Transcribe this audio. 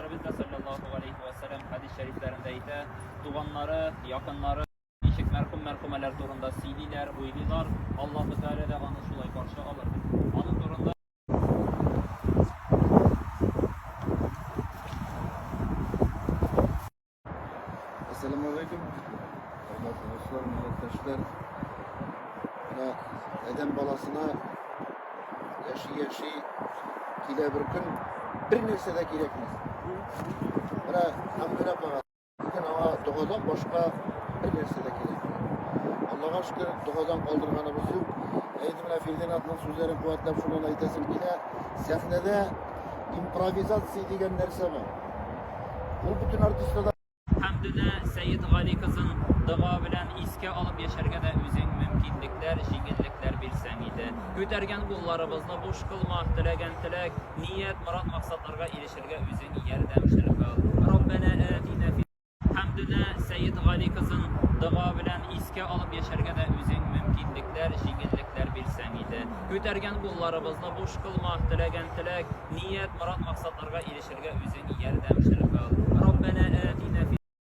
Пәйгамбәребез дә саллаллаһу алейхи ва сәлләм хәдис шәрифләрендә әйтә, туганнары, якыннары ничек мәрхүм-мәрхүмәләр турында сөйлиләр, уйлыйлар, Аллаһу Тәгалә дә аны шулай каршы алыр дип. Аның турында Ассаламу алейкум. Хөрмәтле дуслар, милләттәшләр. Менә адәм баласына яши-яши килә бер көн, бер нәрсә дә кирәкми. Менә Хәмдүнә апага Ләкин аңа догадан башка бер нәрсә дә кирәкми. Аллага шөкер, догадан калдырганыбыз юк. Ә инде менә Фердинандның сүзләрен куәтләп шуннан әйтәсем килә. Сәхнәдә импровизация дигән нәрсә бар. Ул бөтен артистларда Хәмдүнә Сәетгали кызын дога белән искә алып яшәргә дә үзең мөмкинлекләр, җиңеллекләр бирсәң иде. Күтәргән кулларыбызны буш кылма, теләгән теләк, ният, морад-максатларга ирешергә үзең ярдәмчел кыл. Раббәнә атина фи Хәмдүнә Сәетгали кызын дога белән искә алып яшәргә дә үзең мөмкинлекләр, җиңеллекләр бирсәң иде. Күтәргән кулларыбызны буш кылма, теләгән теләк, ният, морад-максатларга ирешергә үзең ярдәмчел кыл. Раббәнә атина фи.